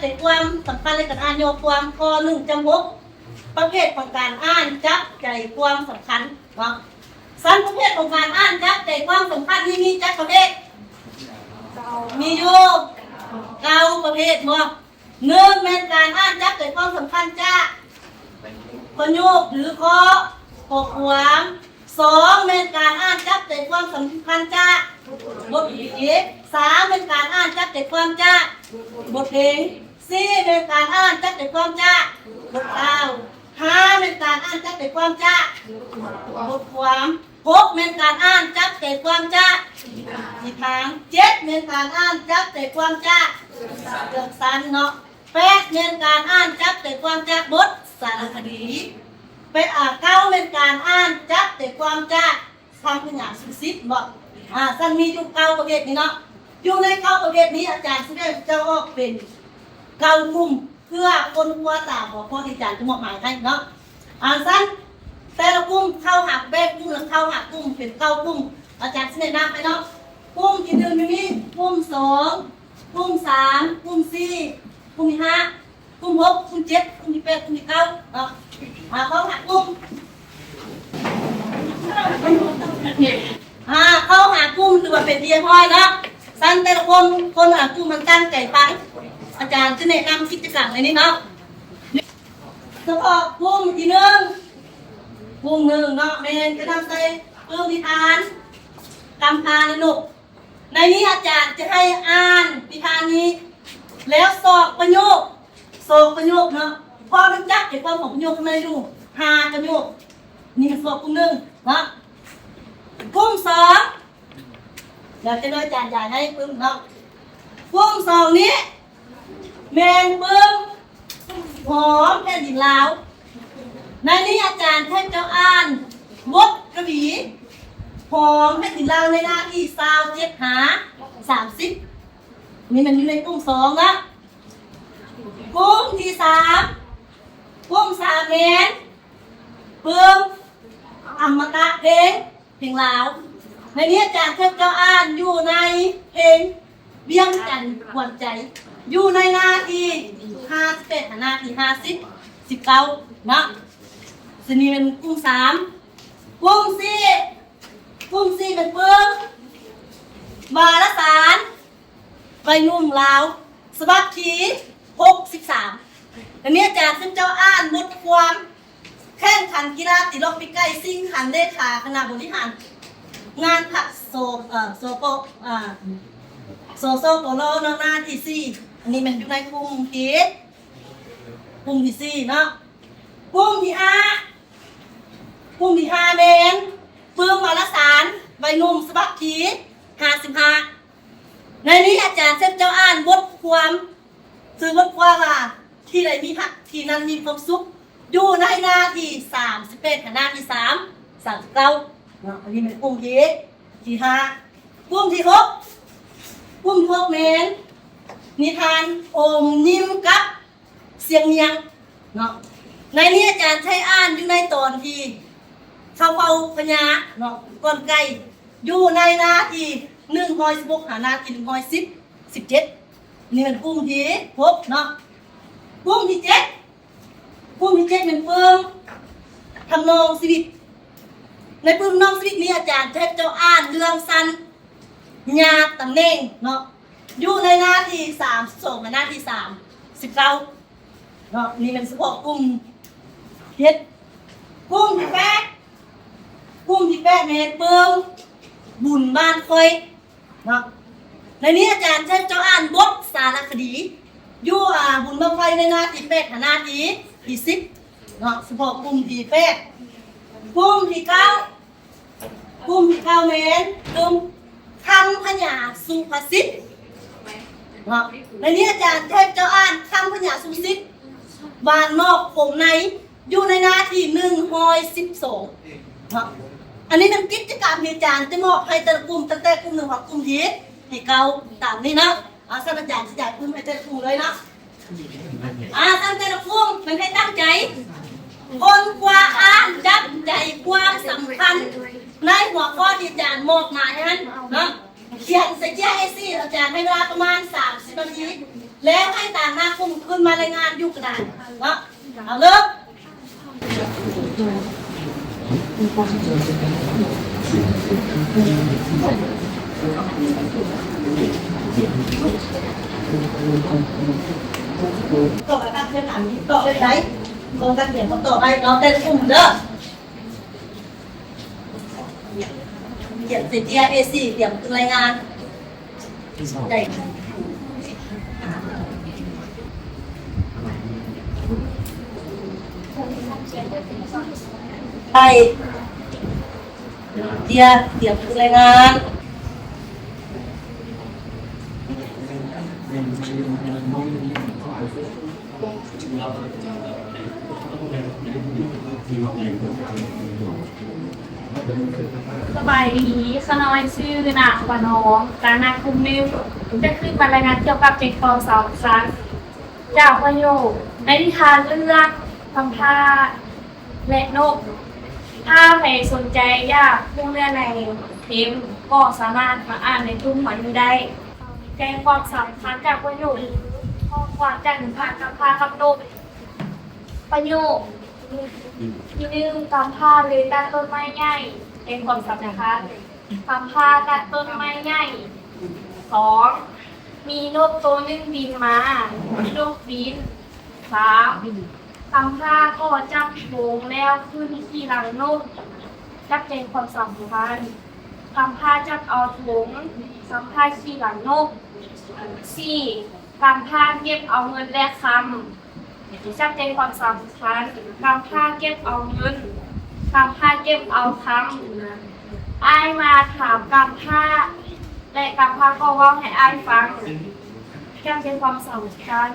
ໃຈຄວາມສຳຄັນ ແລະ ການອ່ານຍໍຄວາມ. ຂໍ້ໜຶ່ງຈຳຫົກ ປະເພດຂອງການອ່ານຈັບໃຈຄວາມສຳຄັນເນາະ. ຊັ້ນປະເພດຂອງການອ່ານຈັບໃຈຄວາມສຳຄັນນີ້ມີຈັກປະເພດ? ມີຢູ່ເກົ້າປະເພດເນາະ. ໜຶ່ງ ແມ່ນການອ່ານຈັບໃຈຄວາມສຳຄັນຈາກປະໂຫຍກ ຫຼື ຂໍ້ ຂໍ້ຄວາມ. ສອງ ແມ່ນການອ່ານຈັບໃຈຄວາມສຳຄັນຈາກບົດເພງ. ສາມ ແມ່ນການອ່ານຈັບໃຈຄວາມຈາກບົດເພງ. ສີ່ ແມ່ນການອ່ານຈັບໃຈຄວາມຈາກບົດກ່າວ. ຫ້າ ແມ່ນການອ່ານຈັບໃຈຄວາມຈາກບົດຄວາມ. ຫົກ ແມ່ນການອ່ານຈັບໃຈຄວາມຈາກທິດທາງ. ເຈັດ ແມ່ນການອ່ານຈັບໃຈຄວາມຈາກເລື່ອງສັ້ນເນາະ. ແປດ ແມ່ນການອ່ານຈັບໃຈຄວາມຈາກບົດສາລະຄະດີ. ແປດ ອາ ເກົ້າ ແມ່ນການອ່ານຈັບໃຈຄວາມຈາກຄຳພະຍານສຸພາສິດເນາະ. ອາ ຊັ້ນມີຢູ່ເກົ້າປະເພດນີ້ເນາະ. ຢູ່ໃນເກົ້າປະເພດນີ້ ອາຈານຊິແບ່ງເຈົ້າອອກເປັນເກົ້າກຸ່ມ ເພື່ອຄົ້ນຄວ້າຕາມຫົວຂໍ້ທີ່ອາຈານຈະມອບໝາຍໃຫ້ເນາະ. ອາ ຊັ້ນແຕ່ລະກຸ່ມເຂົ້າຫາ ແບ່ງກຸ່ມລະເຂົ້າຫາກຸ່ມເປັນເກົ້າກຸ່ມ. ອາຈານຊິແນະນຳໃຫ້ເນາະ. ກຸ່ມທີໜຶ່ງມີ ກຸ່ມສອງ ກຸ່ມສາມ ກຸ່ມສີ່ ກຸ່ມທີຫ້າ ກຸ່ມຫົກ ກຸ່ມເຈັດ ກຸ່ມທີແປດ ກຸ່ມທີເກົ້າເນາະ. ອາ ເຂົ້າຫາກຸ່ມ ອາ ເຂົ້າຫາກຸ່ມຖືວ່າເປັນທີ່ຮຽບຮ້ອຍເນາະ. ຊັ້ນແຕ່ລະຄົນ ຄົນຫາກຸ່ມມັນຕັ້ງໃຈຟັງ ອາຈານຈະແນະນຳກິດຈະກຳໃນນີ້ເນາະ. ສະເພາະກຸ່ມທີໜຶ່ງ ກຸ່ມໜຶ່ງເນາະ ແມ່ນຈະນຳໃສ່ເລື່ອງນິທານກຳພານະນົກ. ໃນນີ້ອາຈານຈະໃຫ້ອ່ານນິທານນີ້ ແລ້ວຊອກປະໂຫຍກ ຊອກປະໂຫຍກເນາະ ເພາະມັນຈັບໃຈຄວາມຂອງປະໂຫຍກຂ້າງໃນຢູ່ຫ້າປະໂຫຍກ. ນີ້ແມ່ນພວກກຸ່ມໜຶ່ງເນາະ. ກຸ່ມສອງ ດຽວຈັກໜ້ອຍອາຈານຢາຍໃຫ້ປຶ້ມເນາະ. ກຸ່ມສອງນີ້ ແມ່ນປຶ້ມຫອມແຜ່ນດິນລາວ. ໃນນີ້ອາຈານໃຫ້ເຈົ້າອ່ານບົດກະວີຫອມແຜ່ນດິນລາວ ໃນໜ້າທີຊາວເຈັດຫາສາມສິບ. ນີ້ມັນຢູ່ໃນກຸ່ມສອງນະ. ກຸ່ມທີສາມ ກຸ່ມສາມແມ່ນປຶ້ມອະມະຕະເພງ ເພງລາວ. ໃນນີ້ອາຈານເທິດເຈົ້າອ່ານຢູ່ໃນເພງວຽງຈັນກວນໃຈ ຢູ່ໃນໜ້າທີຫ້າສິບແປດຫາໜ້າທີຫ້າສິບ ສິບເກົ້າເນາະ. ສ່ວນນີ້ແມ່ນກຸ່ມສາມ. ກຸ່ມສີ່ ກຸ່ມສີ່ແມ່ນປຶ້ມວາລະສານໄວໜຸ່ມລາວ ສະບັບທີຫົກສິບສາມ. ອັນນີ້ອາຈານເພິ່ນເຈົ້າອ່ານບົດຄວາມແຂ່ງຂັນກິລາຕີລັອກປີກໄກ່ ຊິງຄັນເລຂາຄະນະບໍລິຫານງານພັກ ສ ເອີ ສປ ເອີ ສສປລ ເນາະ ໜ້າທີສີ່. ອັນນີ້ແມ່ນຢູ່ໃນກຸ່ມທີ ກຸ່ມທີສີ່ເນາະ. ກຸ່ມທີຫ້າ ກຸ່ມທີຫ້າແມ່ນປຶ້ມວາລະສານໄວໜຸ່ມ ສະບັບທີຫ້າສິບຫ້າ. ໃນນີ້ອາຈານເຊີນເຈົ້າອ່ານບົດຄວາມ ຊື່ບົດຄວາມວ່າ ທີ່ໃດມີຮັກ ທີ່ນັ້ນມີຄວາມສຸກ ຢູ່ໃນໜ້າທີສາມສິບແປດຫາໜ້າທີສາມ ສາມສິບເກົ້າເນາະ. ອັນນີ້ແມ່ນກຸ່ມທີ ທີຫ້າ. ກຸ່ມທີຫົກ ກຸ່ມທີຫົກແມ່ນນິທານອົມຍິ້ມກັບ ຊຽງມຽງເນາະ. ໃນນີ້ອາຈານໃຊ້ອ່ານຢູ່ໃນຕອນທີ່ເຂົາເຝົ້າພະຍາເນາະ ກ່ອນໄກ່ ຢູ່ໃນໜ້າທີໜຶ່ງຮ້ອຍສິບຫົກຫາໜ້າທີໜຶ່ງຮ້ອຍສິບ ສິບເຈັດ. ນີ້ແມ່ນກຸ່ມທີຫົກເນາະ. ກຸ່ມທີເຈັດ ກຸ່ມທີເຈັດແມ່ນປຶ້ມທຳນອງຊີວິດ. ໃນປຶ້ມທຳນອງຊີວິດນີ້ ອາຈານຈະໃຫ້ເຈົ້າອ່ານເລື່ອງສັ້ນ ຍາດຕຳແໜ່ງເນາະ ຢູ່ໃນໜ້າທີສາມສິບສອງ ແລະ ໜ້າທີສາມສິບເກົ້າເນາະ. ນີ້ແມ່ນສະເພາະກຸ່ມເຈັດ. ກຸ່ມທີແປດ ກຸ່ມທີແປດແມ່ນປຶ້ມບຸນບ້ານຂ້ອຍເນາະ. ໃນນີ້ອາຈານຈະໃຫ້ເຈົ້າອ່ານບົດສາລະຄະດີ ຢູ່ ອາ ບຸນບ້ານຂ້ອຍ ໃນໜ້າທີແປດຫາໜ້າທີ ທີສິບເນາະ ສະເພາະກຸ່ມທີແປດ. ກຸ່ມທີເກົ້າ ກຸ່ມທີເກົ້າແມ່ນກຸ່ມຄຳພະຍານສຸພາສິດເນາະ. ໃນນີ້ອາຈານຈະໃຫ້ເຈົ້າອ່ານຄຳພະຍານສຸພາສິດ ບ້ານນອກຄົມໃນ ຢູ່ໃນໜ້າທີໜຶ່ງຮ້ອຍສິບສອງເນາະ. ອັນນີ້ແມ່ນກິດຈະກຳທີ່ອາຈານຈະມອບໃຫ້ແຕ່ລະກຸ່ມ ຕັ້ງແຕ່ກຸ່ມໜຶ່ງຮອດກຸ່ມທີ ທີເກົ້າ ຕາມນີ້ເນາະ. ອາ ຊັ້ນອາຈານຊິຢາກປຶ້ມໃຫ້ແຕ່ລະກຸ່ມເລີຍເນາະ. ອາ ຊັ້ນແຕ່ລະກຸ່ມແມ່ນໃຫ້ຕັ້ງໃຈຄົ້ນຄວ້າອ່ານຈັບໃຈຄວາມສຳຄັນໃນຫົວຂໍ້ທີ່ອາຈານມອບໝາຍໃຫ້ຫັ້ນເນາະ. ຂຽນໃສ່ເຈ້ຍເອສີ່ ອາຈານໃຫ້ເວລາປະມານສາມສິບນາທີ. ແລ້ວໃຫ້ຕາງໜ້າກຸ່ມຂຶ້ນມາລາຍງານຢູ່ກະດານເນາະ. ເອົາເລີ່ມ. ຕໍ່ໄປ ຕັດເສັ້ນອັນນີ້ຕໍ່ໄດ້ ບໍ່ຕັດເສັ້ນຕໍ່ໄດ້ ແລ້ວແຕ່ກຸ່ມເດີ. ຂຽນໃສ່ເດຍ ເອສີ່ ຕຽມຂຶ້ນລາຍງານ. ໄປ ເດຍ ຕຽມຂຶ້ນລາຍງານ. ສະບາຍດີ, ຂ້ານ້ອຍຊື່ນາງປະນອມ, ຕາງໜ້າກຸ່ມໜຶ່ງ ຈະຂຶ້ນມາລາຍງານກ່ຽວກັບໃຈຄວາມສຳຄັນຈາກປະໂຫຍກໃນນິທານເລື່ອງຄຳພ້າ ແລະ ນົກ. ຖ້າໃຜສົນໃຈຢາກຮູ້ເລື່ອງໃດເຕັມ ກໍສາມາດມາອ່ານໃນຕຸ້ມຂອງນີ້ໄດ້. ໃຈຄວາມສຳຄັນຈາກປະໂຫຍກ ຂໍ້ຄວາມຈາກນິທານຄຳພ້າກັບນົກ. ປະໂຫຍກທີໜຶ່ງ ຄຳພ້າເລີຍຕັດຕົ້ນໄມ້ໃຫຍ່. ໃຈຄວາມສຳຄັນ ຄຳພ້າຕັດຕົ້ນໄມ້ໃຫຍ່. ສອງ ມີນົກໂຕໜຶ່ງບິນມາ. ມີນົກບິນ. ສາມ ຄຳພ້າກໍຈັບຖົງແລ້ວຂຶ້ນຂີ່ຫຼັງນົກ. ຈັບໃຈຄວາມສຳຄັນ ຄຳພ້າຈັບເອົາຖົງ, ຄຳພ້າຂີ່ຫຼັງນົກ. ສີ່ ຄຳພ້າເກັບເອົາເງິນ ແລະ ຄຳ. ຈັບໃຈຄວາມສຳຄັນ ຄຳພ້າເກັບເອົາເງິນ, ຄຳພ້າເກັບເອົາຄຳ. ອ້າຍມາຖາມຄຳພ້າ ແລະ ຄຳພ້າກໍເວົ້າໃຫ້ອ້າຍຟັງ. ຈັບໃຈຄວາມສຳຄັນ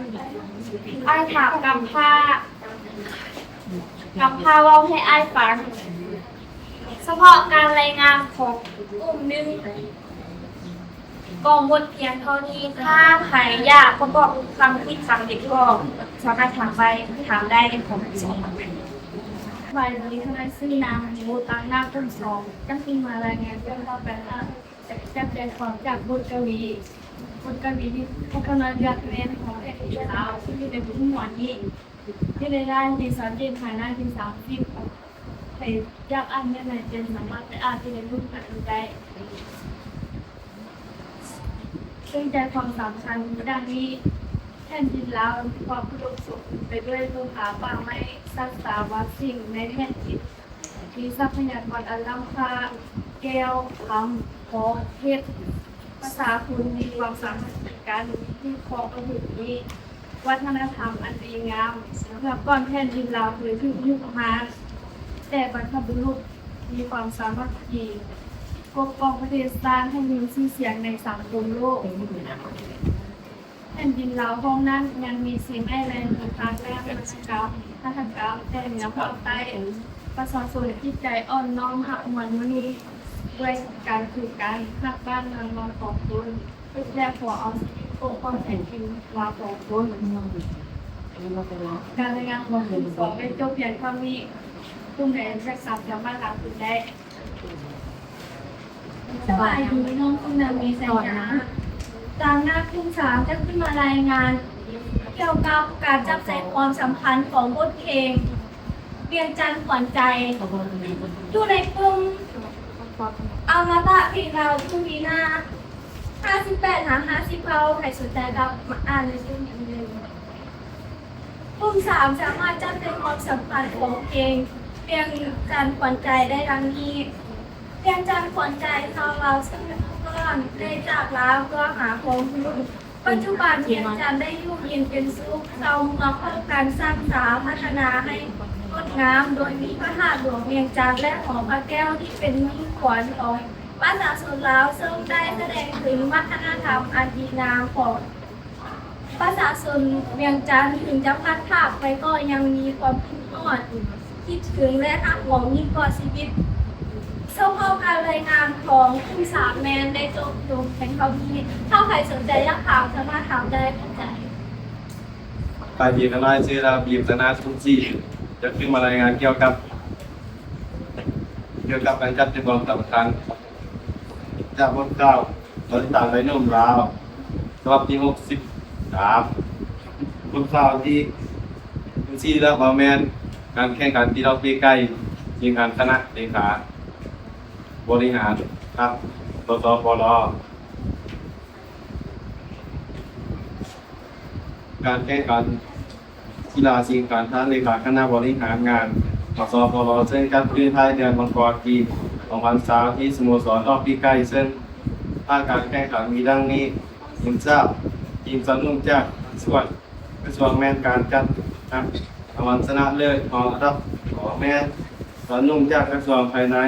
ອ້າຍຖາມຄຳພ້າ, ຄຳພ້າເວົ້າໃຫ້ອ້າຍຟັງ. ສະເພາະການລາຍງານຂອງກຸ່ມໜຶ່ງ ກໍໝົດພຽງເທົ່ານີ້. ຖ້າໃຜຢາກປະກອບຄຳຄິດຄຳເຫັນ ກໍສາມາດຖາມໄປ ຖາມໄດ້. ຂໍຂອບໃຈ. ສະບາຍດີ, ຂ້ານ້ອຍຊື່ນາງໂມ, ຕາງໜ້າກຸ່ມສອງ ຈະຂຶ້ນມາລາຍງານກ່ຽວກັບການຈັດແຈງຄວາມຈາກບົດກະວີ. ບົດກະວີທີ່ພວກຂ້ານ້ອຍເລືອກແມ່ນຂອງແຂກລາວ ຊຶ່ງຢູ່ໃນບຸກຫົວນີ້ ຢູ່ໃນໜ້າທີຊາວເຈັດ ຫາໜ້າທີສາມສິບ. ໃຜຢາກອ່ານແນວໃດ ເຊີນສາມາດໄປອ່ານຢູ່ໃນບຸກອັນນີ້ໄດ້. ເຊິ່ງໃຈຄວາມສຳຄັນມີດັ່ງນີ້: ແຜ່ນດິນລາວມີຄວາມອຸດົມສົມບູນໄປດ້ວຍໂລຫະ, ປ່າໄມ້, ສັດສາວາງສິ່ງໃນແຜ່ນດິນ, ມີຊັບພະຍາກອນອັນລ້ຳຄ່າ, ແກ້ວ, ຄຳ, ທອງ, ເພັດ. ປະຊາຊົນມີຄວາມສາມັກຄີກັນ, ມີຄວາມປະເພນີ, ວັດທະນະທຳອັນດີງາມ. ເມື່ອກ່ອນແຜ່ນດິນລາວເຄີຍຖືກຍຸບມາ, ແຕ່ບັນພະບຸລຸດມີຄວາມສາມັກຄີ, ປົກປ້ອງປະເທດຊາດໃຫ້ມີຊື່ສຽງໃນສັງຄົມໂລກ. ແຜ່ນດິນລາວຮ່ອມນັ້ນຍັງມີຊີວິດ ແລະ ມີທາງດ້ານວັດທະນະກຳ, ຫັດຖະກຳ, ແຕ່ເໜືອຮອດໃຕ້. ປະຊາຊົນຈິດໃຈອ່ອນນ້ອມຮັບມວນມະນຸດ ດ້ວຍການຖືກກັນຮັກບ້ານເມືອງລອງຂອງຕົນ ແລະ ຂໍເອົາຊີວິດປົກປ້ອງແຜ່ນດິນລາວຂອງຕົນ. ການລາຍງານຂອງກຸ່ມສອງໄດ້ຈົບພຽງເທົ່ານີ້. ກຸ່ມໃດຢາກຖາມສາມາດຖາມຂຶ້ນໄດ້. ສະບາຍດີ, ນ້ອງສຸນນາມີ ໄຊຍາ. ຕາງໜ້າກຸ່ມສາມຈະຂຶ້ນມາລາຍງານກ່ຽວກັບການຈັບໃຈຄວາມສຳຄັນຂອງບົດເພງວຽງຈັນຂວັນໃຈ ຢູ່ໃນປຸ່ມອະມະຕະເພງລາວ ຢູ່ມີໜ້າຫ້າສິບແປດຫາຫ້າສິບເກົ້າ. ໃຜສົນໃຈກໍມາອ່ານໃນກຸ່ມນີ້ເລີຍ. ກຸ່ມສາມສາມາດຈັບໃຈຄວາມສຳຄັນຂອງເພງວຽງຈັນຂວັນໃຈໄດ້ດັ່ງນີ້. ວຽງຈັນຂວັນໃຈຊາວລາວເຊື້ອຊາດໄດ້ຈາກລາວເພື່ອຫາຄວາມຮູ້. ປັດຈຸບັນວຽງຈັນໄດ້ຢູ່ເຢັນເປັນສຸກ, ຊາວເມືອງຮ່ວມກັນສ້າງສາພັດທະນາໃຫ້ງົດງາມ, ໂດຍມີພະທາດຫຼວງວຽງຈັນ ແລະ ຫໍພະແກ້ວທີ່ເປັນມິ່ງຂວັນຂອງປະຊາຊົນລາວ, ເຊິ່ງໄດ້ສະແດງເຖິງວັດທະນະທຳອັນດີງາມຂອງ ປະຊາຊົນວຽງຈັນ ເຖິງຈະພັດພາກໄປກໍຍັງມີຄວາມຄິດຮອດ, ຄິດເຖິງ ແລະ ຮັກຫວງຍິ່ງກວ່າຊີວິດ. ສະເພາະການລາຍງານຂອງກຸ່ມສາມແມ່ນໄດ້ຈົບລົງພຽງເທົ່ານີ້. ຖ້າໃຜສົນໃຈຢາກຖາມ ສາມາດຖາມໄດ້. ຂອບໃຈ. ສະບາຍດີ, ຂ້ານ້ອຍຊື່ລາວບີມ ຕາງໜ້າກຸ່ມສີ່ ຈະຂຶ້ນມາລາຍງານກ່ຽວກັບ ກ່ຽວກັບການຈັດເປັນຄວາມສຳຄັນຈາກບົດຂ່າວ ບໍລິສັດໄວໜຸ່ມລາວ ສະບັບທີຫົກສິບ ອ ສາມ ວັນເສົາທີສິບສີ່ ແລ້ວກໍແມ່ນການແຂ່ງຂັນຕີດອກປີກໄກ່ ທີ່ທາງຄະນະເລຂາບໍລິຫານພັກ ສສປລ ການແຂ່ງຂັນ ກິລາຊິງກັນ ທາງເລຂາຄະນະບໍລິຫານງານ ສສປລ ເຊິ່ງຈັດຂຶ້ນທ້າຍເດືອນມັງກອນ ປີສອງພັນຊາວ ທີ່ສະໂມສອນດອກປີກໄກ່ ເຊິ່ງທາງການແຂ່ງຂັນມີດັ່ງນີ້: ທີມຊາດ ທີມຊາວໜຸ່ມຈາກກະຊວງ ກະຊວງແມ່ນການຈັດອັນດັບລາງວັນຊະນະເລີດ ຮອງອັນດັບສອງແມ່ນຊາວໜຸ່ມຈາກກະຊວງພາຍໃນ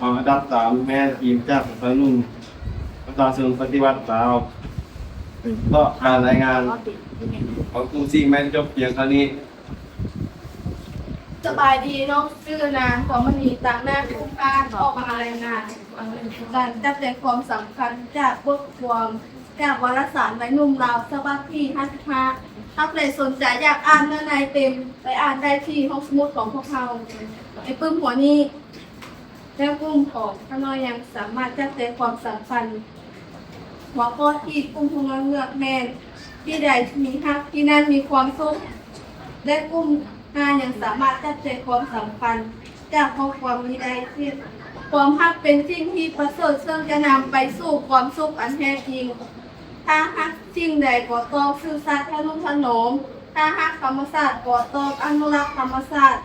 ຮອງອັນດັບສາມແມ່ນທີມຈາກປະຊາຊົນປະຊາຊົນປະຕິວັດລາວ. ເພາະການລາຍງານຂອງກຸ່ມສີ່ແມ່ນຈົບພຽງເທົ່ານີ້. ສະບາຍດີ, ນ້ອງຊື່ນາງ ຄວາມມະນີ ຕາງໜ້າກຸ່ມການອອກມາລາຍງານການຈັບໃຈຄວາມສຳຄັນຈາກບົດຄວາມຈາກວາລະສານໄວໜຸ່ມລາວ ສະບັບທີຫ້າສິບຫ້າ. ຖ້າຜູ້ໃດສົນໃຈຢາກອ່ານເນື້ອໃນເຕັມ, ໄປອ່ານໄດ້ທີ່ຫ້ອງສະໝຸດຂອງພວກເຮົາໃນປຶ້ມຫົວນີ້. ແລະກຸ່ມຂອງຂ້ານ້ອຍຍັງສາມາດຈັບໃຈຄວາມສຳຄັນ. ຫົວຂໍ້ທີ່ກຸ່ມພວກເຮົາເລືອກແມ່ນ ທີ່ໃດທີ່ຮັກ ທີ່ນັ້ນມີຄວາມສຸກ ແລະກຸ່ມຫ້າຍັງສາມາດຈັບໃຈຄວາມສຳຄັນຈາກຂໍ້ຄວາມນີ້ໄດ້ ເຊັ່ນ ຄວາມຮັກເປັນສິ່ງທີ່ປະເສີດ ເຊິ່ງຈະນຳໄປສູ່ຄວາມສຸກອັນແທ້ຈິງ. ຖ້າຮັກສິ່ງໃດກໍຕ້ອງຊື່ສັດທະນຸຖະໜອມ, ຖ້າຮັກທຳມະຊາດກໍຕ້ອງອະນຸລັກທຳມະຊາດ.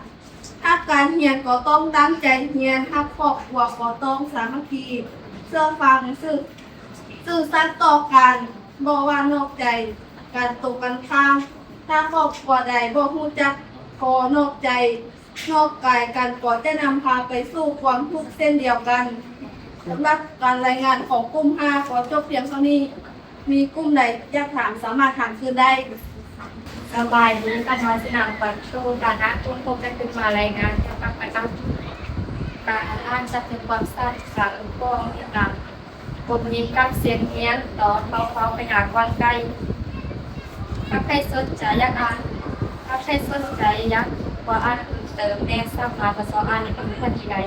ຮັກການຮຽນກໍຕ້ອງຕັ້ງໃຈຮຽນ, ຮັກຄອບຄົວກໍຕ້ອງສາມັກຄີ, ເຊື່ອຟັງ, ຊື່ ຊື່ສັດຕໍ່ກັນ, ບໍ່ວ່ານອກໃຈກັນຕົງກັນຂ້າມ. ຖ້າຄອບຄົວໃດບໍ່ຮູ້ຈັກກໍນອກໃຈ, ນອກກາຍກັນກໍຈະນຳພາໄປສູ່ຄວາມທຸກເຊັ່ນດຽວກັນ. ສຳລັບການລາຍງານຂອງກຸ່ມຫ້າກໍຈົບພຽງເທົ່ານີ້. ມີກຸ່ມໃດຢາກຖາມສາມາດຖາມຄືນໄດ້. ສະບາຍດີ, ຂ້ານ້ອຍຊື່ນາງ ປັນໂຊ ຖານະກຸ່ມຫົກ ຈະຂຶ້ນມາລາຍງານກ່ຽວກັບການ ການອ່ານຈັບໃຈຄວາມສ້າງສັນຂອງການກົດມິດກັບສຽງຮຽນ ຕອນເບົາໆ ພະຍາກວ້າງໄກ. ຖ້າໃຜສົນໃຈຢາກອ່ານ, ຖ້າໃຜສົນໃຈຢາກວ່າອ່ານເພີ່ມເຕີມແດ່ ສາມາດມາຊອກອ່ານໃນປຶ້ມຫົວນີ້ໄດ້.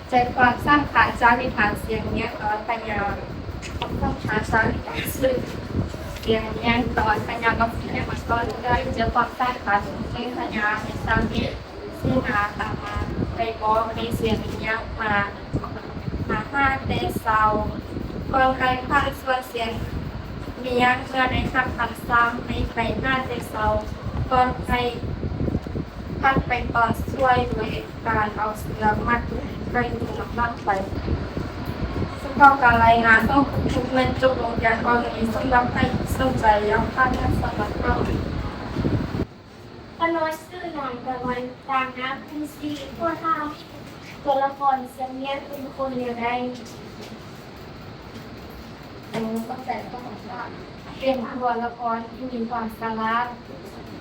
ໃຈຄວາມສຳຄັນຈາກນິທານສຽງຮຽນຕອນພະຍາກ ຄວາມສຳຄັນຈາກນິທານສຽງຮຽນຕອນພະຍາກ ກັບສຽງຮຽນຕອນໃກ້ ໃຈຄວາມສຳຄັນຂອງພະຍາກໃນສາມເຫດ ເສນາຕາມາໄດ້ບອກໃນສຽງຮຽນມາ ມາຫາແຕ່ເຊົ້າ ກ່ອນໄປພັກສ່ວນສຽງຮຽນ ເມື່ອໄດ້ຮັບຄຳສັ່ງໃຫ້ໄປຫາແຕ່ເຊົ້າ ກ່ອນໄປພັກໄປຕອນສວຍ ໂດຍ ການເອົາເຊືອກມັດໄວ້ຢູ່ນຳຫຼັງໄປ. ສະເພາະການລາຍງານຂອງທຸກໆແມ່ນຈົບລົງພຽງເທົ່ານີ້. ສຳລັບໃຜທີ່ສົນໃຈຢາກຝາກງານສະໝັກເຂົ້າ. ຂ້ານ້ອຍຊື່ນາງຕາວັນ ຕາງນາມກຸງສີ. ຂໍຖາມຕົວລະຄອນເລື່ອງນີ້ເປັນຄົນແນວໃດ? ເປັນຕົວລະຄອນທີ່ມີຄວາມສະຫຼາດ,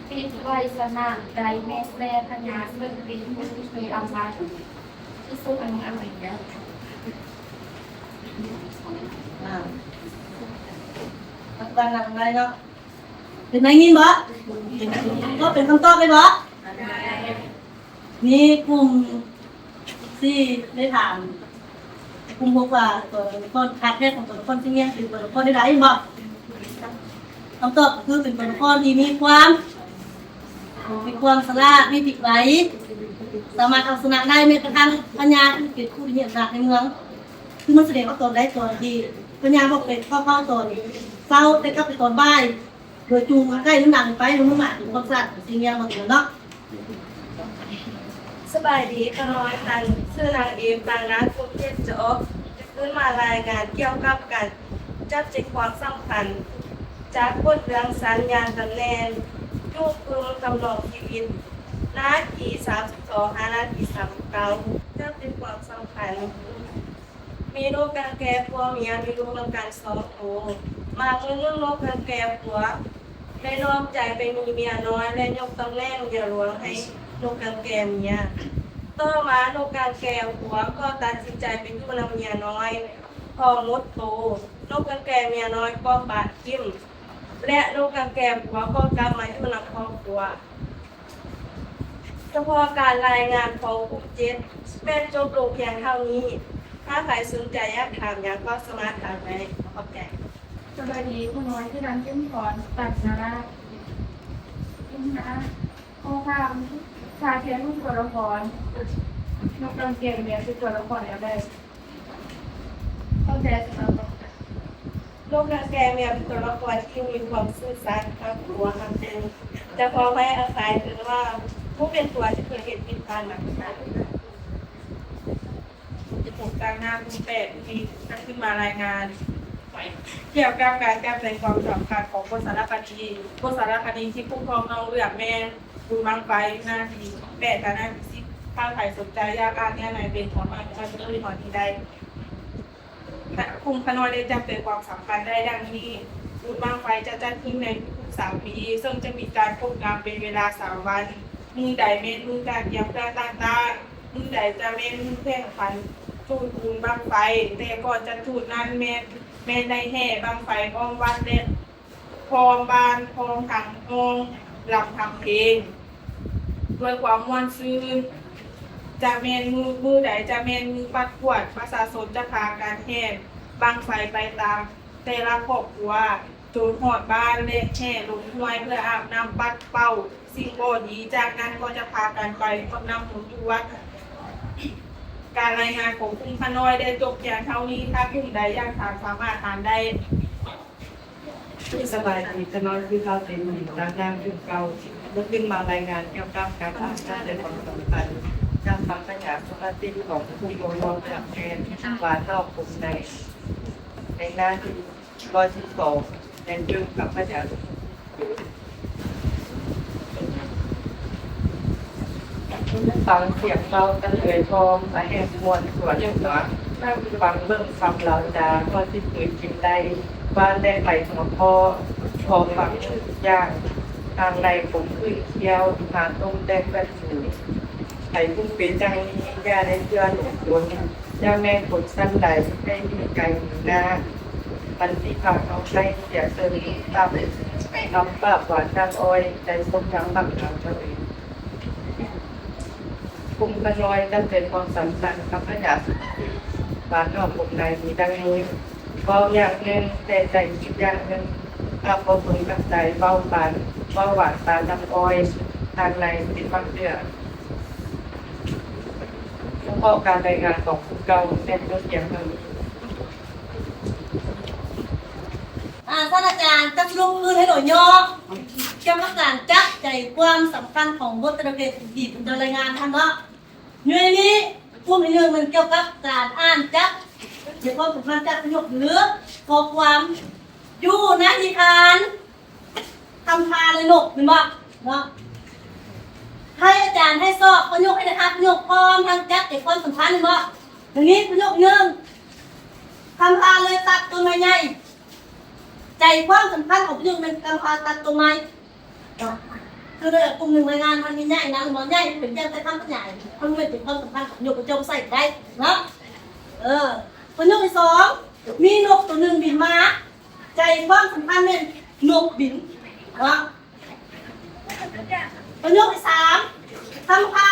ປິດໄວຊະນະໄດ້ແມ້ແຕ່ພະຍາເຊິ່ງເປັນຜູ້ທີ່ມີອຳນາດທີ່ສຸດໃນອາເມລິກາ. ປັດຈຸບັນນະ ເປັນໄດ້ຍິນບໍ່? ກໍເປັນຄຳຕອບໄດ້ບໍ່? ມີກຸ່ມສີ່ໄດ້ຖາມ ກຸ່ມຫົກວ່າຕົວລະຄອນ ຄັດແຍກຂອງຕົວລະຄອນສີ່ແມ່ນເປັນຕົວລະຄອນໃດໆ ເຫັນບໍ່? ຄຳຕອບກໍຄືເປັນຕົວລະຄອນທີ່ມີຄວາມ ມີຄວາມສະຫຼາດ, ມີປິດໄວ, ສາມາດເອົາຊະນະໄດ້ແມ້ກະທັ່ງພະຍາທີ່ເປັນຜູ້ທີ່ມີອຳນາດໃນເມືອງ. ຄືມັນສະແດງອອກຕອນໃດ? ຕອນທີ່ພະຍາບໍ່ເປັນເຂົ້າເຝົ້າຕອນເຊົ້າ ແຕ່ກັບໄປຕອນບ່າຍ ໂດຍຈູງໄກ່ມັນດັງໄປ ມັນມາເປັນຄວາມສະຫຼາດຂອງສີ່ແມ່ນບໍ່ເນາະ. ສະບາຍດີ ຂ້ານ້ອຍ ອັນຊື່ນາງເອມ ຕາງນາມກຸງເທບຈະອອກ ຈະຂຶ້ນມາລາຍງານກ່ຽວກັບການຈັບໃຈຄວາມສຳຄັນຈາກບົດເລື່ອງສັນຍານຕຳແໜ່ງ ຢູ່ປຶ້ມຈຳລອງຊີວິດ ໜ້າທີສາມສິບສອງ ຫາໜ້າທີສາມສິບເກົ້າ. ຈັບໃຈຄວາມສຳຄັນ ມີນົກກາງແກຜົວເມຍ ມີລູກນຳກັນສອງໂຕ. ມາມື້ໜຶ່ງ ນົກກາງແກຜົວ ໄດ້ນອກໃຈໄປມີເມຍນ້ອຍ ແລະ ຍົກຕຳແໜ່ງເມຍຫຼວງໃຫ້ນົກກາງແກເມຍ. ຕໍ່ມາ ນົກກາງແກຜົວກໍຕັດສິນໃຈໄປຢູ່ນຳເມຍນ້ອຍ ພໍໝົດໂຕ, ນົກກາງແກເມຍນ້ອຍກໍປະຖິ້ມ ແລະ ນົກກາງແກຜົວກໍກັບມາຢູ່ນຳຄອບຄົວ. ສະເພາະການລາຍງານຂອງກຸ່ມເຈັດ ແມ່ນຈົບລົງພຽງເທົ່ານີ້. ຖ້າໃຜສົນໃຈຢາກຖາມຫຍັງກໍສາມາດຖາມໄດ້. ຂອບໃຈ. ສະບາຍດີ ຜູ້ນ້ອຍ ຊື່ນາງ ຈຸມພອນ ຕັນນະລາດ ຈຸມນະ ຂໍ້ຄວາມ ທ່າທຽງຮູບຕົວລະຄອນ ຍົກກາງແກງແບບເປັນຕົວລະຄອນແນວໃດ? ເຂົ້າໃຈສະເໝີ. ໂລກກາງແກງແບບເປັນຕົວລະຄອນທີ່ມີຄວາມຊື່ສັດ, ຮັກຕົວ, ຮັກຕົວ, ຈະຂໍໃຫ້ອະໄພ ຫຼືວ່າຜູ້ເປັນຕົວທີ່ເຄີຍເຮັດຜິດພາດມາ. ສິບຫົກ ຕາງໜ້າ ຮູບແປດ ນີ້ ຈະຂຶ້ນມາລາຍງານກ່ຽວກັບການຈັບໃຈຄວາມສຳຄັນຂອງບົດສາລະຄະດີ. ບົດສາລະຄະດີທີ່ຜູ້ຄອງຕ້ອງເລືອກແມ່ນບຸນບັ້ງໄຟ ໜ້າທີແປດ ກັບໜ້າທີສິບ. ຖ້າໃຜສົນໃຈຢາກອ່ານເນື້ອໃນເປັນຂອງມັນ ກໍຈະຂຶ້ນຮອດນີ້ໄດ້. ກຸ່ມຂະນ້ອຍໄດ້ຈັບໃຈຄວາມສຳຄັນໄດ້ດັ່ງນີ້: ບຸນບັ້ງໄຟຈະຈັດຂຶ້ນໃນທຸກໆສາມປີ, ເຊິ່ງຈະມີການຄົບງຳເປັນເວລາສາມວັນ. ມື້ໃດແມ່ນມື້ການກຽມເພື່ອຕັ້ງຕັ້ງ, ມື້ໃດຈະແມ່ນມື້ແຂ່ງຂັນຈູດບຸນບັ້ງໄຟ, ແຕ່ກ່ອນຈະຈູດນັ້ນແມ່ນ ແມ່ນໄດ້ແຫ່ບັ້ງໄຟອ້ອມວັດ ແລະ ອ້ອມບ້ານ ພ້ອມທັງຮ້ອງລຳທຳເພງດ້ວຍຄວາມມ່ວນຊື່ນ. ຈະແມ່ນມື້ ມື້ໃດຈະແມ່ນມື້ປັດກວາດ, ປະຊາຊົນຈະພາກັນແຫ່ບັ້ງໄຟໄປຕາມແຕ່ລະຄອບຄົວ ຈົນຮອດບ້ານ ແລະ ແຫ່ລົງຫ້ວຍເພື່ອອາບນ້ຳປັດເປົ່າສິ່ງບໍ່ດີ, ຈາກນັ້ນກໍຈະພາກັນໄປຮດນ້ຳມົນຢູ່ວັດ. ການລາຍງານຂອງກຸ່ມຂະນ້ອຍໄດ້ຈົບພຽງເທົ່ານີ້. ຖ້າກຸ່ມໃດຢາກຖາມ ສາມາດຖາມໄດ້. ສະບາຍດີ, ຂະນ້ອຍຊື່ທ້າວ ເຕັນ ຕາງນາງ ຈຸມເກົ້າ ມາຂຶ້ນມາລາຍງານກ່ຽວກັບການອ່ານຈັບໃຈຄວາມສຳຄັນຈາກຄຳພະຍາສຸພາສິດຂອງຜູ້ບໍ່ເວົ້າຈາກແມ່ນ ວ່າເວົ້າກົມໃດ ໃນໜ້າທີຮ້ອຍສິບສອງ ແມ່ນເລື່ອງຄຳພະຍາສຸພາສິດ. ຟັງສຽງເວົ້າກັນເອີ່ຍພ້ອມ ອາແຮງມ່ວນຊວນຫົວ, ຟັງເບິ່ງຄຳລາວຈາ ພໍຊິເຄີຍກິນໄດ້ ບ້ານແລະໄປຫົວຂໍ້ ພໍຟັງທຸກຢ່າງ ທາງໃນຂົມຂື່ນຂ້ຽວ ຫາຕົ້ມແຕ່ເພື່ອນສູ ໃຜຜູ້ເປັນຈັ່ງນີ້ ຢ່າໄດ້ເຊື່ອຫຼົງກົນ ຢ່າແມ່ນຄົນຊັ້ນໃດ ໃຫ້ໜີໄກໜີໜ້າ ມັນຊິພາເຮົາໃກ້ເສຍເຊິ່ງ ຕຳປາກຫວານນ້ຳອ້ອຍ ໃຈສົມດັ່ງບັກນາງເຈົ້າເອງ. ກຸ່ມຂະນ້ອຍຈຳເປັນຄວາມສຳຄັນກັບພະຍາສຸພາສິດ ວ່າເວົ້າກົມໃດມີດັ່ງນີ້: ເວົ້າຢ່າງໜຶ່ງ ແຕ່ໃຈຄິດຢ່າງໜຶ່ງ, ຖ້າບໍ່ເຖິງກັບໃຈ ເວົ້າປານ ເວົ້າຫວານປານນ້ຳອ້ອຍ ທາງໃນຊິປັກເຈື່ອ. ສະເພາະການລາຍງານຂອງຜູ້ເກົ່າແມ່ນຈົບພຽງເທົ່ານີ້. ອາ ທ່ານອາຈານ ຈັກສະຫຼຸບຄືນໃຫ້ໂດຍຫຍໍ້ ກ່ຽວກັບການຈັບໃຈຄວາມສຳຄັນຂອງບົດແຕ່ລະເພດທີ່ເຈົ້າລາຍງານຫັ້ນເນາະ. ຢູ່ໃນນີ້ ກຸ່ມທີໜຶ່ງ ແມ່ນກ່ຽວກັບການອ່ານຈັບໃຈຄວາມສຳຄັນຈາກປະໂຫຍກ ຫຼື ຂໍ້ຄວາມ ຢູ່ໃນນິທານ ຄຳພາ ແລະ ນົກ ແມ່ນບໍ່ເນາະ? ໃຫ້ອາຈານໃຫ້ຊອກປະໂຫຍກ ໃຫ້ໄດ້ຮັບປະໂຫຍກ ພ້ອມທັງຈັບໃຈຄວາມສຳຄັນ ແມ່ນບໍ່? ຢ່າງນີ້ປະໂຫຍກໜຶ່ງ ຄຳພາເລີຍຕັດຕົ້ນໄມ້ໃຫຍ່. ໃຈຄວາມສຳຄັນຂອງປະໂຫຍກແມ່ນຄຳພາຕັດຕົ້ນໄມ້ເນາະ. ຄືໃນກຸ່ມໜຶ່ງລາຍງານມັນມີໃຫຍ່ນຳ ແມ່ນບໍ່? ໃຫຍ່ເປັນພຽງແຕ່ຄຳຂະຫຍາຍ ມັນແມ່ນເປັນຄວາມສຳຄັນຂອງປະໂຫຍກ ເຈົ້າໃຊ້ໄດ້ເນາະ. ເອີ ປະໂຫຍກທີສອງ ມີນົກຕົວໜຶ່ງບິນມາ. ໃຈຄວາມສຳຄັນແມ່ນນົກບິນເນາະ. ປະໂຫຍກທີສາມ ຄຳພາ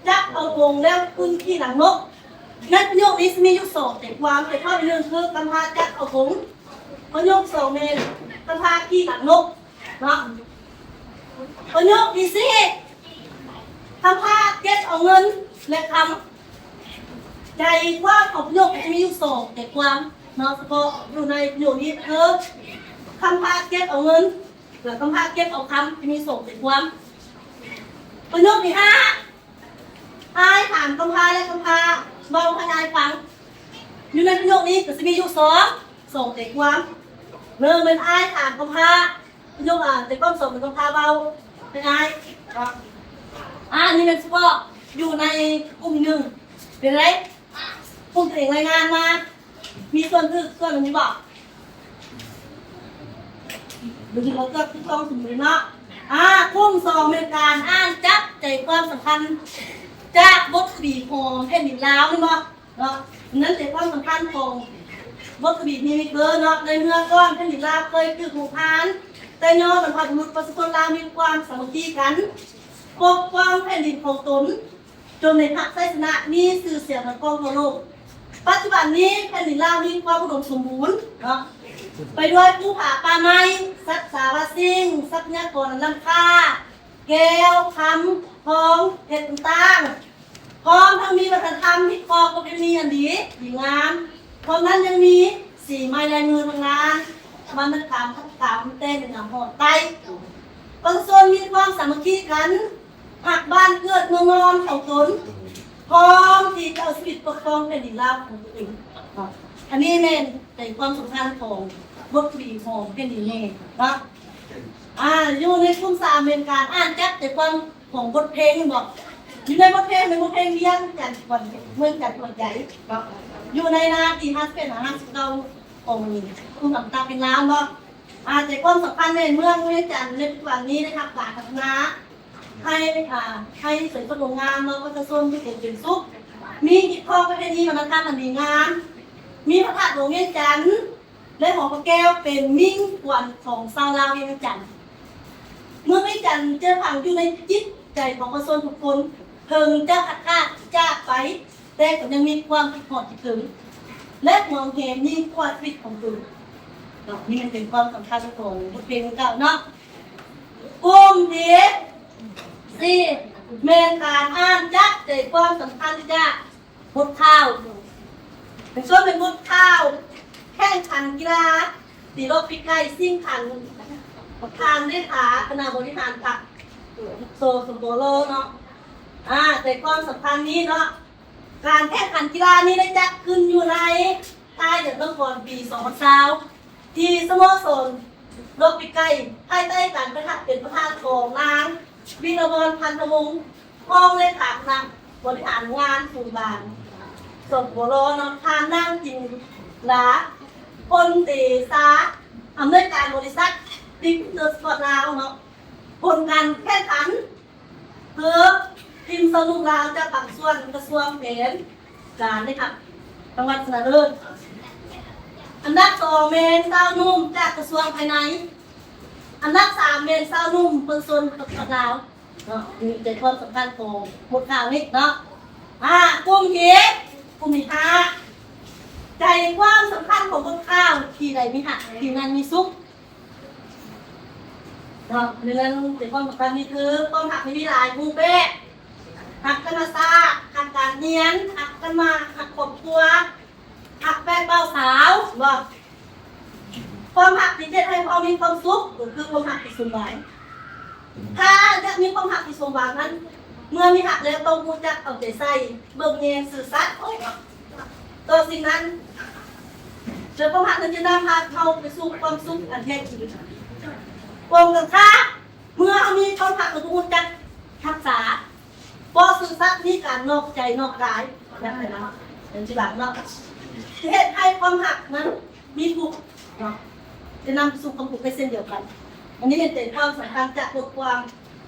ຈັບເອົາກົງແລ້ວຂຶ້ນຂີ່ຫຼັງນົກ. ໃນປະໂຫຍກນີ້ຊິມີຢູ່ສອງໃຈຄວາມ, ໃຈຄວາມທີໜຶ່ງຄືຄຳພາຈັບເອົາກົງ, ປະໂຫຍກທີສອງແມ່ນຄຳພາຂີ່ຫຼັງນົກເນາະ. ປະໂຫຍກທີສີ່ ຄຳພາເກັບເອົາເງິນ ແລະ ຄຳ. ໃຈຄວາມຂອງປະໂຫຍກຈະມີຢູ່ສອງໃຈຄວາມເນາະ, ສະເພາະຢູ່ໃນປະໂຫຍກນີ້ຄືຄຳພາເກັບເອົາເງິນ ແລະ ຄຳພາເກັບເອົາຄຳ ຈະມີສອງໃຈຄວາມ. ປະໂຫຍກທີຫ້າ ອ້າຍຖາມຄຳພາ ແລະ ຄຳພາເວົ້າໃຫ້ອ້າຍຟັງ. ຢູ່ໃນປະໂຫຍກນີ້ກໍຊິມີຢູ່ສອງ ສອງໃຈຄວາມ. ໜຶ່ງແມ່ນອ້າຍຖາມຄຳພາ ຍົກ ອາ ໃຈຄວາມສອງເປັນຄຳພາເວົ້າ ເປັນອ້າຍເນາະ. ອາ ອັນນີ້ແມ່ນສະເພາະຢູ່ໃນກຸ່ມໜຶ່ງ ເປັນໃດ? ກຸ່ມຕົວເອງລາຍງານມາ ມີສ່ວນຖືກສ່ວນອັນນີ້ບໍ່? ບໍ່ຖືກ ເກືອບຖືກຕ້ອງສົມບູນເນາະ. ອາ ກຸ່ມສອງແມ່ນການອ່ານຈັບໃຈຄວາມສຳຄັນຈາກບົດຄະດີຂອງແຜ່ນດິນລາວ ແມ່ນບໍ່? ເນາະ ນັ້ນແຫຼະຄວາມສຳຄັນຂອງບົດຄະດີມີເບີເນາະ. ໃນເມື່ອກ່ອນແຜ່ນດິນລາວເຄີຍຖືກຮຸກຮານ, ແຕ່ຍ້ອນບັນພະບຸລຸດປະຊາຊົນລາວມີຄວາມສາມັກຄີກັນ, ປົກປ້ອງແຜ່ນດິນຂອງຕົນ, ຈົນໄດ້ຮັບໄຊຊະນະ, ມີຊື່ສຽງກວ້າງທົ່ວໂລກ. ປັດຈຸບັນນີ້ແຜ່ນດິນລາວມີຄວາມອຸດົມສົມບູນເນາະ ໄປດ້ວຍພູຜາປ່າໄມ້, ສັດສາວາສິ່ງ, ຊັບພະຍາກອນອັນລ້ຳຄ່າ, ແກ້ວຄຳ, ທອງ, ເພັດຕ່າງໆ, ພ້ອມທັງມີວັດທະນະທຳ, ຮີດຄອງປະເພນີອັນດີ, ດີງາມ. ພ້ອມນັ້ນຍັງມີສີໄມ້ລາຍມືທາງດ້ານວັນນະກຳ, ຫັດຖະກຳ, ແຕ່ງໜ້າຫອດໄຕ້. ປະຊາຊົນມີຄວາມສາມັກຄີກັນ, ຮັກບ້ານເກີດເມືອງນອນຂອງຕົນ, ພ້ອມທີ່ຈະເອົາຊີວິດປົກປ້ອງແຜ່ນດິນລາວຂອງຕົວເອງ. ອັນນີ້ແມ່ນໃຈຄວາມສຳຄັນຂອງບົດກະວີຂອງແຜ່ນດິນແມ່ເນາະ. ອາ ຢູ່ໃນກຸ່ມສາມແມ່ນການອ່ານຈັບໃຈຄວາມຂອງບົດເພງແມ່ນບໍ່? ຢູ່ໃນບົດເພງ ແມ່ນບົດເພງວຽງຈັນ ເມືອງຈັນທວນໃຫຍ່ເນາະ, ຢູ່ໃນໜ້າທີຫ້າສິບແປດ ຫາຫ້າສິບເກົ້າຂອງກຸ່ມອຳມະຕະເພງລາວເນາະ. ອາ ໃຈຄວາມສຳຄັນໃນເມືອງວຽງຈັນໃນປັດຈຸບັນນີ້ໄດ້ຮັບການພັດທະນາ ໃຫ້ ອາ ໃຫ້ສວຍສົດງົດງາມເນາະ, ປະຊາຊົນຢູ່ເຢັນເປັນສຸກ, ມີຮີດຄອງປະເພນີວັດທະນະທຳອັນດີງາມ, ມີພະທາດຫຼວງວຽງຈັນ ແລະ ຫໍພະແກ້ວເປັນມິ່ງຂວັນຂອງຊາວລາວວຽງຈັນ. ເມືອງວຽງຈັນເຈືອຝັງຢູ່ໃນຈິດໃຈຂອງປະຊາຊົນທຸກຄົນ, ເຖິງຈະພັດພາກຈາກໄປ, ແຕ່ກໍຍັງມີຄວາມຄິດຮອດຄິດເຖິງ ແລະ ຫວງແຫນຍິ່ງກວ່າຊີວິດຂອງຕົນເນາະ. ນີ້ມັນເປັນຄວາມສຳຄັນຂອງບົດເພງດັ່ງກ່າວເນາະ. ກຸ່ມທີສີ່ ແມ່ນການອ່ານຈັບໃຈຄວາມສຳຄັນຈາກບົດຂ່າວ. ເປັນສ່ວນເປັນບົດຂ່າວແຂ່ງຂັນກິລາຕີລົບປີກໄກ່ຊິງຂັນ ທ່ານເລຂາຄະນະບໍລິຫານພັກ ສສປລ ເນາະ. ອາ ໃຈຄວາມສຳຄັນນີ້ເນາະ ການແຂ່ງຂັນກິລານີ້ໄດ້ຈັດຂຶ້ນຢູ່ໃນທ້າຍເດືອນມັງກອນປີສອງພັນຊາວ ທີ່ສະໂມສອນໂລກປີກໄກ່ ພາຍໃຕ້ການປະທະ ເປັນປະທານຂອງນາງ ວິລະວອນ ພັນທະວົງ ຮອງເລຂາຄະນະບໍລິຫານງານສູນກາງ ສປປລ ເນາະ, ທ່ານນາງ ຈິນດາ ພົນເຕຊາ ອຳນວຍການບໍລິສັດ ດິກເຕີສະປອດລາວ ເນາະ. ຜົນການແຂ່ງຂັນ ຄືທີມຊາວໜຸ່ມລາວຈາກພາກສ່ວນກະຊວງແຜນການເດ້ ຮັບລາງວັນຊະນະເລີດ. ອັນດັບສອງແມ່ນຊາວໜຸ່ມຈາກກະຊວງພາຍໃນ. ອັນດັບສາມແມ່ນຊາວໜຸ່ມປະຊາຊົນປະເທດລາວເນາະ. ນີ້ໃຈຄວາມສຳຄັນຂອງບົດຂ່າວນີ້ເນາະ. ອາ ກຸ່ມທີ ກຸ່ມທີຫ້າ ໃຈຄວາມສຳຄັນຂອງບົດຂ່າວ ທີ່ໃດມີຮັກ ທີ່ນັ້ນມີສຸກ. ເນາະ ໃນນັ້ນໃຈຄວາມສຳຄັນນີ້ຄື ຄວາມຮັກມີຫຼາຍຮູບແບບ, ຮັກທຳມະຊາດ, ຮັກການຮຽນ, ຮັກກັນມາ, ຮັກຄອບຄົວ, ຮັກແບບບ່າວສາວ ເຫັນບໍ່? ຄວາມຮັກທີ່ເຮັດໃຫ້ເຮົາມີຄວາມສຸກ ກໍຄືຄວາມຮັກທີ່ສົມຫວັງ. ຖ້າຢາກມີຄວາມຮັກທີ່ສົມຫວັງນັ້ນ ເມື່ອມີຮັກແລ້ວຕ້ອງຮູ້ຈັກເອົາໃຈໃສ່, ເບິ່ງແຍງ, ຊື່ສັດ ຕໍ່ສິ່ງນັ້ນ, ແລ້ວຄວາມຮັກນັ້ນຈະນຳພາເຮົາໄປສູ່ຄວາມສຸກອັນແທ້ຈິງ. ກົງກັນຂ້າມ, ເມື່ອເຮົາມີຄວາມຮັກ ເຮົາຕ້ອງຮູ້ຈັກຮັກສາ, ບໍ່ຊື່ສັດ, ມີການນອກໃຈນອກກາຍ, ແບບນັ້ນເນາະ, ເປັນທີ່ຫຼັງເນາະ, ຈະເຮັດໃຫ້ຄວາມຮັກນັ້ນມີທຸກເນາະ, ຈະນຳໄປສູ່ຄວາມທຸກໄດ້ເຊັ່ນດຽວກັນ. ອັນນີ້ແມ່ນໃຈຄວາມສຳຄັນຈາກບົດຄວາມ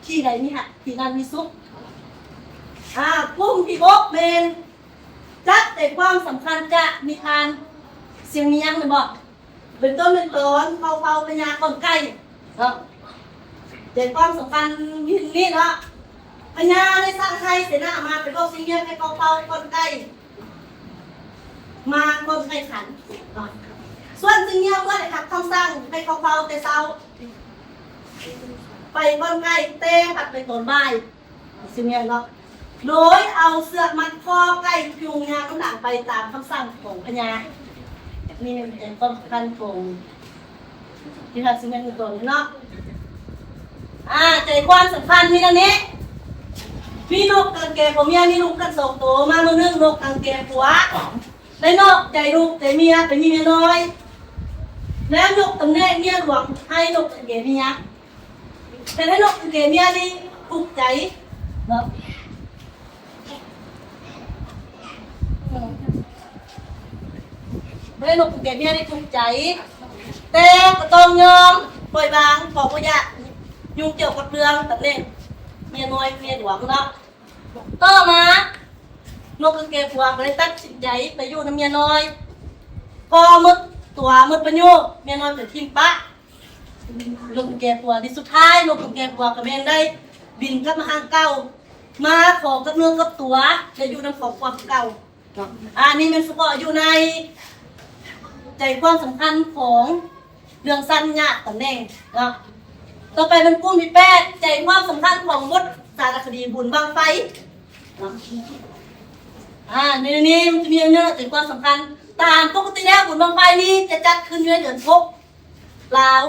ທີ່ໃດມີຮັກ ທີ່ນັ້ນມີສຸກ. ອາ ກຸ່ມທີຫົກແມ່ນ ຈັກໃຈຄວາມສຳຄັນຈາກນິທານຊຽງເມຍງ ແມ່ນບໍ່? ເປັນຕົ້ນເປັນຕອນ ເຂົ້າເຝົ້າພະຍາກ່ອນໄກ່ເນາະ. ໃຈຄວາມສຳຄັນມີດັ່ງນີ້ເນາະ, ພະຍາໄດ້ສັ່ງໃຫ້ເສນາອາມາດໄປບອກຊຽງເມຍງໃຫ້ເຂົ້າເຝົ້າກ່ອນໄກ່ ມາກ່ອນໄກ່ຂັນເນາະ. ສ່ວນຊຽງເມຍງເມື່ອໄດ້ຮັບຄຳສັ່ງໃຫ້ເຂົ້າເຝົ້າແຕ່ເຊົ້າ ໄປກ່ອນໄກ່ ແຕ່ພັດໄປຕອນບ່າຍ ຊິແມ່ນເນາະ, ໂດຍເອົາເຊືອກມັດຄໍໄກ່ຈູງຍາງນຳຫຼັງໄປຕາມຄຳສັ່ງຂອງພະຍາ. ນີ້ແມ່ນຄວາມສຳຄັນຂອງທີ່ຮັກຊິແມ່ນຢູ່ຕອນນີ້ເນາະ. ອາ ໃຈຄວາມສຳຄັນມີດັ່ງນີ້, ມີນົກກາງແກຜົວເມຍ ມີລູກກັນສອງໂຕ. ມາມື້ໜຶ່ງ ນົກກາງແກຜົວໄດ້ນອກໃຈລູກໃຈເມຍໄປມີເມຍນ້ອຍ, ແລ້ວຍົກຕຳແໜ່ງເມຍຫຼວງໃຫ້ນົກກາງແກເມຍ. ເຮັດໃຫ້ນົກກາງແກເມຍນີ້ທຸກໃຈເນາະ, ເຮັດໃຫ້ນົກກາງແກເມຍນີ້ທຸກໃຈ, ແຕ່ກໍຕ້ອງຍອມປ່ອຍວາງ ເພາະບໍ່ຢາກຫຍຸ້ງກ່ຽວກັບເລື່ອງຕຳແໜ່ງເມຍນ້ອຍເມຍຫຼວງເນາະ. ຕໍ່ມາ ນົກກາງແກຜົວກໍເລີຍຕັດສິນໃຈໄປຢູ່ນຳເມຍນ້ອຍ, ກໍໝົດຕົວໝົດປະໂຫຍດ, ເມຍນ້ອຍກໍຖິ້ມປະ ນົກກາງແກຜົວ. ທີ່ສຸດທ້າຍ ນົກກາງແກຜົວກໍແມ່ນໄດ້ບິນກັບມາຫາເກົ່າ, ມາຂໍກັບເນື້ອກັບຕົວ ໄດ້ຢູ່ນຳຄອບຄົວຄືເກົ່າ. ອັນນີ້ແມ່ນສະເພາະຢູ່ໃນໃຈຄວາມສຳຄັນຂອງເລື່ອງຊັ້ນຍາດຕຳແໜ່ງເນາະ. ຕໍ່ໄປແມ່ນກຸ່ມທີແປດ ໃຈຄວາມສຳຄັນຂອງບົດສາລະຄະດີບຸນບັ້ງໄຟເນາະ. ອາ ໃນນີ້ມັນຈະມີເນື້ອໃຈຄວາມສຳຄັນ. ຕາມປົກກະຕິແລ້ວບຸນບັ້ງໄຟນີ້ຈະຈັດຂຶ້ນຢູ່ໃນເດືອນຫົກ ລາວ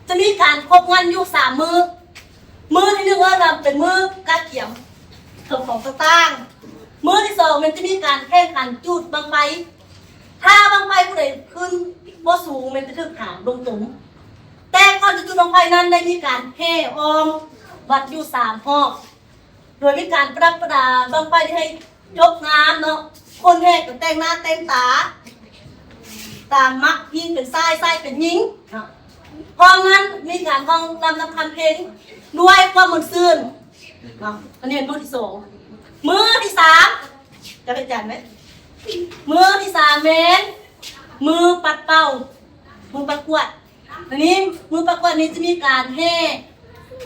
ຈະມີການຄົບງານຢູ່ສາມມື້. ມື້ທີໜຶ່ງເອີ້ນວ່າເປັນມື້ກະກຽມເຄື່ອງຂອງຕ່າງໆ. ມື້ທີສອງແມ່ນຈະມີການແຂ່ງຂັນຈູດບັ້ງໄຟ. ຖ້າບັ້ງໄຟຜູ້ໃດຂຶ້ນບໍ່ສູງແມ່ນຈະຖືກຫາມລົງຕົມ. ແຕ່ກ່ອນຈະຈູດບັ້ງໄຟນັ້ນໄດ້ມີການແຫ່ອ້ອມວັດຢູ່ສາມຮອບ. ໂດຍມີການປະດັບປະດາບັ້ງໄຟທີ່ໃຫ້ຈົບງາມເນາະ. ຄົນແຫ່ກໍແຕ່ງໜ້າແຕ່ງຕາຕາມມັກ, ຍິງເປັນຊາຍ ຊາຍເປັນຍິງເນາະ. ພ້ອມນັ້ນມີການຮ້ອງລຳນຳຄຳເພງດ້ວຍຄວາມມ່ວນຊື່ນເນາະ. ອັນນີ້ເປັນມື້ທີສອງ. ມື້ທີສາມ ຈະເປັນຈັ່ງໃດ? ມື້ທີສາມແມ່ນມື້ປັດເປົ່າ, ມື້ປະກວດ. ທີນີ້ມື້ປະກວດນີ້ຈະມີການແຫ່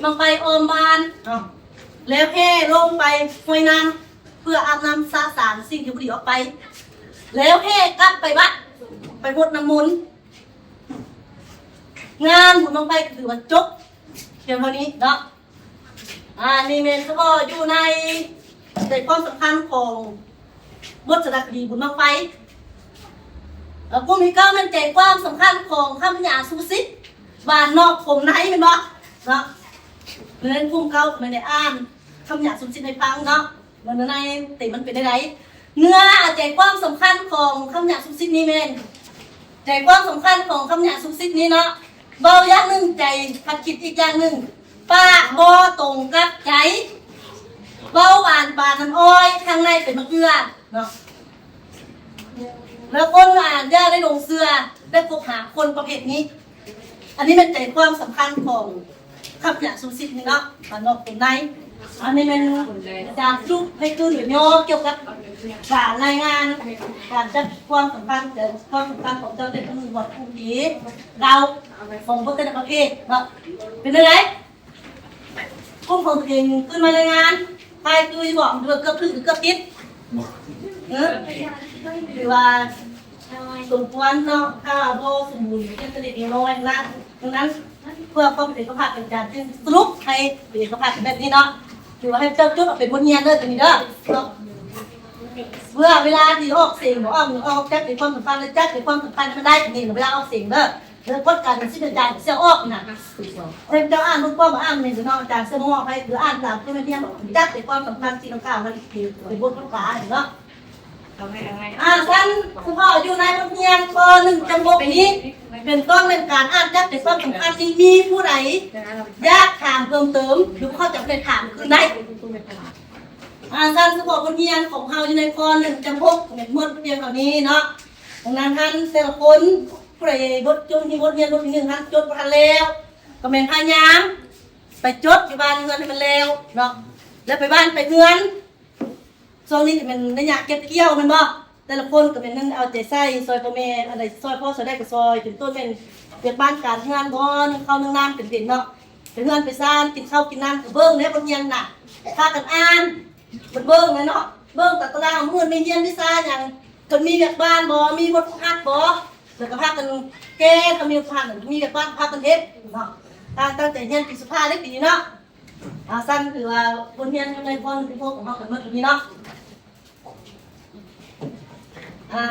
ບັ້ງໄຟອ້ອມບ້ານເນາະ ແລ້ວແຫ່ລົງໄປຫ້ວຍນ້ຳ ເພື່ອອາບນ້ຳສະສາງສິ່ງທີ່ບໍ່ດີອອກໄປ ແລ້ວແຫ່ກັບໄປວັດ ໄປຫົດນ້ຳມົນ. ງານບຸນບັ້ງໄຟກໍຖືວ່າຈົບພຽງເທົ່ານີ້ເນາະ. ອາ ນີ້ແມ່ນສະເພາະຢູ່ໃນໃຈຄວາມສຳຄັນຂອງບົດສາລະຄະດີບຸນບັ້ງໄຟ. ແລ້ວກຸ່ມທີເກົ້າແມ່ນໃຈຄວາມສຳຄັນຂອງຄຳພະຍາສຸພາສິດ ຫວານນອກຂົມໃນ ແມ່ນບໍ່ເນາະ? ໃນກຸ່ມເກົ່າກໍແມ່ນໄດ້ອ່ານຄຳພະຍາສຸພາສິດໃຫ້ຟັງເນາະ. ເບິ່ງໃນເຕັມມັນເປັນຈັ່ງໃດ? ເນື້ອໃຈຄວາມສຳຄັນຂອງຄຳພະຍາສຸພາສິດນີ້ແມ່ນ ໃຈຄວາມສຳຄັນຂອງຄຳພະຍາສຸພາສິດນີ້ເນາະ ເວົ້າຢ່າງໜຶ່ງ ໃຈພັດຄິດອີກຢ່າງໜຶ່ງ. ປາກບໍ່ຕົງກັບໃຈ ເວົ້າຫວານປານນ້ຳອ້ອຍ ຂ້າງໃນເປັນໝາກເກືອເນາະ. ແລ້ວຄົນ ອາ ຢ່າໄດ້ຫຼົງເຊື່ອ ໄດ້ຄົບຫາຄົນປະເພດນີ້. ອັນນີ້ແມ່ນໃຈຄວາມສຳຄັນຂອງຄຳພະຍາສຸພາສິດນີ້ເນາະ ບ້ານນອກຂົມໃນ. ອັນນີ້ແມ່ນອາຈານສະຫຼຸບໃຫ້ຕື່ມຫຍໍ້ກ່ຽວກັບການລາຍງານການຈັດຄວາມສຳຄັນ ແລະ ຄວາມສຳຄັນຂອງເຈົ້າແຕ່ລະມື້ ຮອດກຸ່ມທີເກົ້າຂອງເພິ່ນແຕ່ລະປະເພດເນາະ. ເປັນຈັ່ງໃດ? ກຸ່ມຂອງຕົວເອງຂຶ້ນມາລາຍງານ ໄປຄືຢູ່ບໍ່? ເກືອບຖືກ ເກືອບຜິດ? ເອີ ຖືວ່າສົມຄວນເນາະ. ຖ້າບໍ່ສົມບູນ ເປັນຕະລິດນ້ອຍນະ. ດັ່ງນັ້ນ ເພື່ອຄວາມເປັນເອກະພາບ ອາຈານຈຶ່ງສະຫຼຸບໃຫ້ເປັນເອກະພາບແບບນີ້ເນາະ. ຖືວ່າໃຫ້ເຈົ້າຈົດເອົາເປັນບົດຮຽນເດີ ຕົວນີ້ເດີເນາະ. ເພື່ອເວລາທີ່ອອກສຽງບໍ່ອອກ ອອກຈັດໃຈຄວາມສຳຄັນ ແລະ ຈັດໃຈຄວາມສຳຄັນໃຫ້ມັນໄດ້ ນີ້ເວລາອອກສຽງເດີ. ແລ້ວກົດການສິດອາຈານເສຍອອກນະ ເພິ່ນເຈົ້າອ່ານບົດຄວາມ ອ່ານແມ່ນເນາະ ອາຈານເສຍມອບໃຫ້ ຄືອ່ານຕາມທີ່ມັນຮຽນ ຈັດໃຈຄວາມສຳຄັນທີ່ຕ້ອງກ່າວ ມັນເປັນບົດການເນາະ. ອາ ຊັ້ນສະເພາະຢູ່ໃນບົດຮຽນ ປໍໜຶ່ງ ຈຳຫົກນີ້ ເປັນຕ້ອນແມ່ນການອ່ານຈັດໃຈຄວາມສຳຄັນ. ທີ່ມີຜູ້ໃດຢາກຖາມເພີ່ມເຕີມ ຫຼື ເຂົ້າໃຈບໍ່ໄດ້ ຖາມຄືນໄດ້. ອາ ຊັ້ນສະເພາະບົດຮຽນຂອງເຮົາຢູ່ໃນ ປໍໜຶ່ງ ຈຳຫົກ ແມ່ນໝົດພຽງເທົ່ານີ້ເນາະ. ດັ່ງນັ້ນ ທ່ານແຕ່ລະຄົນ ຜູ້ໃດບົດຈົບ ມີບົດຮຽນບົດທີໜຶ່ງ ທ່ານຈົດບໍ່ທັນແລ້ວ ກໍແມ່ນພະຍາຍາມໄປຈົດຢູ່ບ້ານເຮືອນໃຫ້ມັນແລ້ວເນາະ ແລ້ວໄປບ້ານໄປເຮືອນ. ຊ່ວງນີ້ກໍແມ່ນໄລຍະເກັບກ່ຽວແມ່ນບໍ່? ແຕ່ລະຄົນກໍແມ່ນນັ້ນ ເອົາໃຈໃສ່ຊ່ອຍພໍ່ແມ່ ອັນໃດຊ່ອຍພໍຊ່ອຍໄດ້ກໍຊ່ອຍ ເປັນຕົ້ນແມ່ນວຽກບ້ານການເຮືອນບໍ່ ໜຶ້ງເຂົ້າໜຶ້ງນ້ຳເປັນເປັນເນາະ ໄປເຮືອນໄປຊານ ກິນເຂົ້າກິນນ້ຳ ກໍເບິ່ງແດ່ບົດຮຽນນະ ພາກັນອ່ານ ເບິ່ງແດ່ເນາະ ເບິ່ງຕາຕະລາງ ມື້ນີ້ຮຽນວິຊາຫຍັງ ເພິ່ນມີວຽກບ້ານບໍ່ ມີບົດຝຶກຫັດບໍ່ ແລ້ວກໍພາກັນແກ້ ຖ້າມີວຽກບ້ານ ມີວຽກບ້ານພາກັນເຮັດເນາະ. ຕັ້ງ ຕັ້ງໃຈຮຽນປີສຸດທ້າຍເດ້ປີນີ້ເນາະ. ອາ ຊັ້ນຖືວ່າບົດຮຽນຢູ່ໃນ ປໍໜຶ່ງ ຈຳຫົກ ຂອງເຮົາກໍໝົດເທົ່ານີ້ເນາະ. ອ່າ